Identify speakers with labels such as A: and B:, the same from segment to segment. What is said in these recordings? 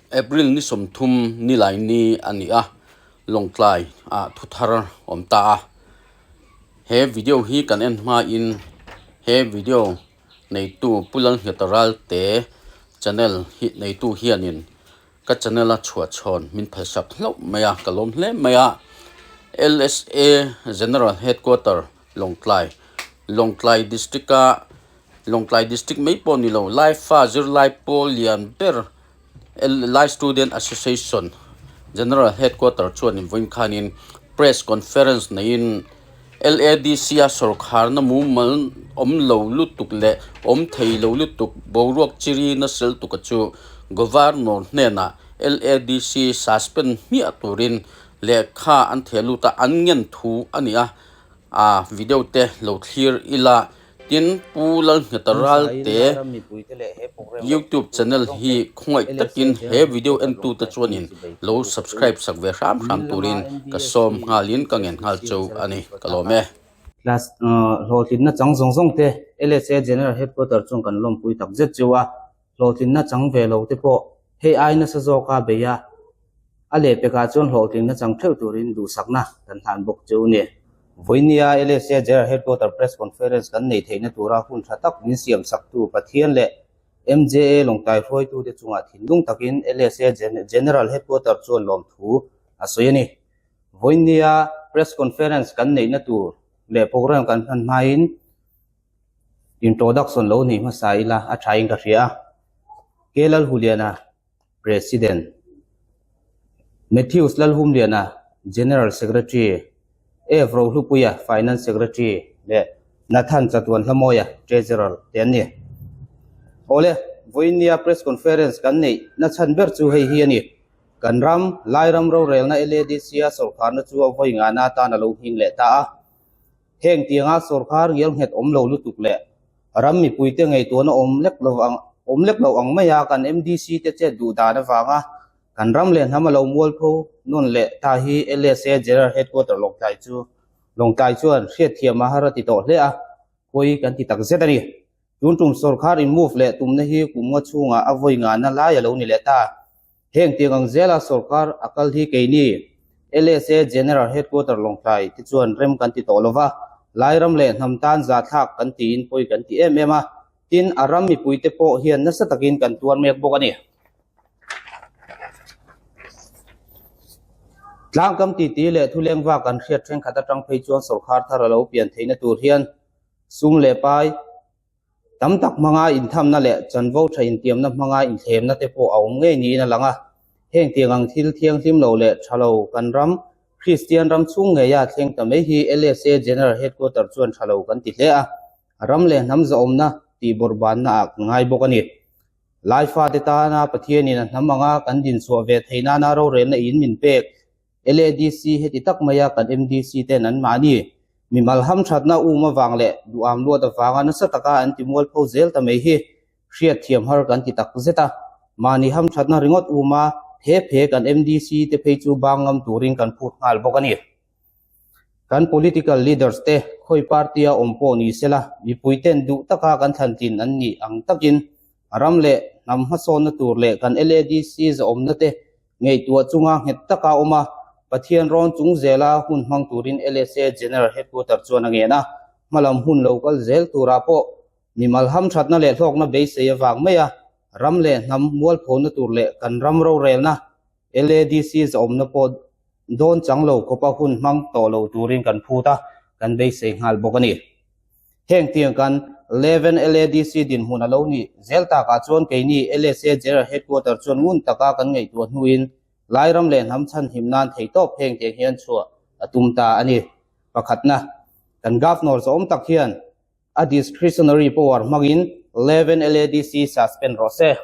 A: April ni 30 nilai ni a ni a, Lawngtlai ah thu thar awm ta a. He video hi kan en hmain he video neitu Pu Lalngheta Ralte channel hi neitu hianin ka channel a chhuah chhawn min phalsak hlauh mai a, ka lawm hle mai a. LSA General Headquarter Lawngtlai, Lawngtlai District a Lawngtlai District mai pawh ni lo, Laifa zirlai pawl lian ber Lai Student Association General Headquarter chuan invawiin khanin Press Conference neiin LADC a sawrkharna mumal awm lo lutuk leh awm thei lo lutuk boruak chiri nasel tuka chu Governor hnenah LADC suspend hmiah turin lehkha an theh lut a, an ngen thu a ni a. A video te lo thlir ila tin Pu Lalngheta Ralte YouTube channel hi khawngaih takin he video entu te chuanin lo subscribe sak ve hram hram turin ka sawm nghalin ka ngen nghal cheu a ni ka lawm e.
B: Class hlawhtlinna chang zawng zawng te LSA General Headquarter chuan kan lawmpui tak zet cheu a, hlawhtlinna chang ve lo te pawh hei ai nasa zawka bei a, A lehpekah chuan hlawhtlinna chang theuh turin duhsakna kan hlan bawk cheu a ni. Vawinia LSA General Headquarter Press Conference kan neih theihna tura hun tha tak min siam saktu Pathian leh MJA lawngtai hruaitute chungah thinlung takin LSA General Headquarter chuan lawmthu a sawi a ni. Vawinia Press Conference kan neihna tur leh program kan hman hmain introduction lo nei hmasa ila a thain ka hria a. K Lalhuliana. President, Matthews Lalhumliana, General Secretary, F Rohlupuia, Finance Secretary leh Nathan Chatuan Hlamawia, Treasurer te an ni. Awle, vawiinnia Press Conference kan neih na chhan ber chu hei hi a ni. Kan ram, Lairam rorelna LADC-a sawrkharna chu a vawi ngahna atan a lo nghing leh ta a. Heng tianga sawrkhar ngial nghet awm lo lutuk leh ram mipuite ngaihtuahna awm lek lo ang awm lek lo ang maia kan MDC te chet duh dan avanga kan ram leh hnam a lo mualpho nawn leh ta hi LSA General Headquarter Lawngtlai chu Lawngtlai chuan hriatthiam a har a ti tawh hle a, pawi kan ti tak zet a ni. Tun tum sawrkhar in move leh tumna hi kum nga chhungah a vawi ngahna lai a lo ni leh ta. Heng tiang ang zela sawrkar a kal hi keini LSA General Headquarter Lawngtlai te chuan rem kan ti tawh lova, Lairam leh hnam tan zahthlak kan tiin pawi kan ti em em a, tin a ram mipuite pawh hian nasa takin kan tuar mek bawk a ni. Tlangkam titi leh thulengva kan hriat thenkhat atang phei chuan sawrkhar thar a lo pian theihna tur hian sum leh pai Tam tak hmanga inthamna leh chanvo tha intiamna hmanga inthlemna te pawh a awm ngei niin a lang a. Heng tiang ang thil thianghlim lo leh tha lo kan ram, Kristian ram chhung ngeia thleng ta mai hi LSA General Headquarter chuan tha lo kan ti hle a, ram leh hnam zahawmna tih bawrhbanna ah kan ngai bawk a ni. Laifate tana Pathianin a hnam anga kan dinchhuah ve theih nana rorelna in min pek LADC heti tak maia kan MDC ten an mahni mimal hamthatna um avang leh duham luat avanga nasa taka an ti mualpho zel ta mai hi hriat thiam har kan ti tak zet a. Mahni hamthatna ringawt uma phe phe kan MDC te phei chu bang ngam turin kan phut nghal bawk a ni. Kan political leaders te khawi party a awm pawh ni sela mipui ten duh taka kan thlan tlin an nih ang takin ram leh hnam hmasawnna tur leh kan LADC zahawmna te Ngaihtuah chunga nghet taka awm a, Pathian rawn chung zela hun hmang turin LSA General Headquarter chuan a ngen a, hmalam hun lo kal zel turah pawh mimal hamthatna leh hlawkna beisei avang mai a, ram leh hnam mualphona tur leh kan ram rorelna LADC zahawmna pawh dawn chang lo khawpa hun hmang tawh lo turin kan phut a, kan beisei nghal bawk a ni. Heng tiang kan Leven LADC dinhmun a lo nih zel takah chuan keini LSA General Headquarter chuan ngun taka kan ngaihtuah hnuin Lairam leh hnam chhanhim nan theihtawp heng tiang hian chhuah a tum ta a ni. Pakhatna, kan Governor zawm tak hian a discretionary power hmangin Leven LADC suspend rawh se.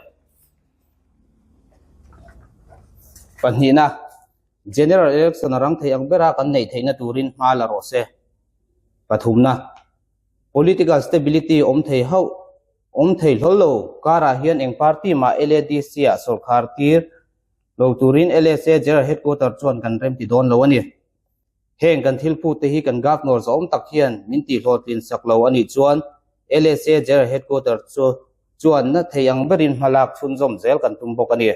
B: Pahnihna, General Election a rang thei ang bera kan neih theihna turin hma la rawh se. Pathumna, Political stability awm thei hauh awm thei hlawl lo karah hian eng party mah LADC-ah sawrkhar tir lo turin LSA General Headquarter chuan kan remti dawn lo a ni. Heng kan thil phut te hi kan Governor zawm tak hian min tihhlawhtlin sak lo a nih chuan LSA General Headquarter chu chuan na thei ang berin hmalak chhunzawm zel kan tum bawk a ni.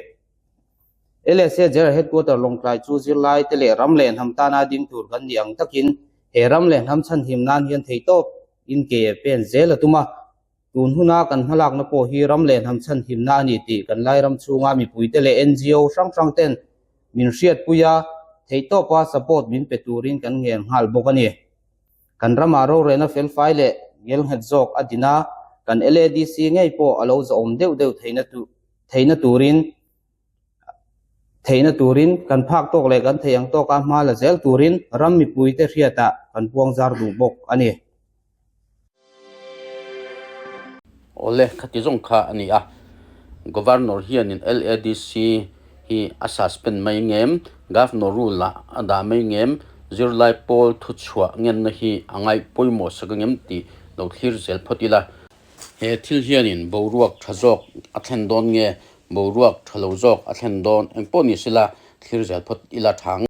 B: LSA General Headquarter Lawngtlai chu zirlai te leh ram leh hnam tana ding tur kan nih ang takin he ram leh hnam chhanhim nan hian theihtawp in ke pen zel a tum a. Tun huna kan hmalakna pawh hi ram leh hnam chhanhimna a ni tih kan Lairam chhunga mipuite leh NGO hrang hrang ten min hriatpui a, theihtawpa support min pe turin kan ngen nghal bawk a ni. Kan ramah rorelna felfai leh ngelnghet zawk a din a, kan LADC ngei pawh a lo zahawm deuh deuh theihna turin theihna turin kan phak tawk leh kan theih ang tawka hma la zel turin ram mipuite hriatah kan puangzar duh bawk a ni.
A: Awle, khati zawng kha a ni a. Governor hianin LADC hi a suspend mai ngem? Governor rule ah a dah mai ngem? Zirlai pawl thuchhuah ngenna hi a ngaih pawimawh sak angem tih lo thlir zel phawt ila. He thil hianin boruak tha zawk a thlen dawn nge boruak tha lo zawk a thlen dawn engpawh ni sela thlir zel phawt ila tha ang.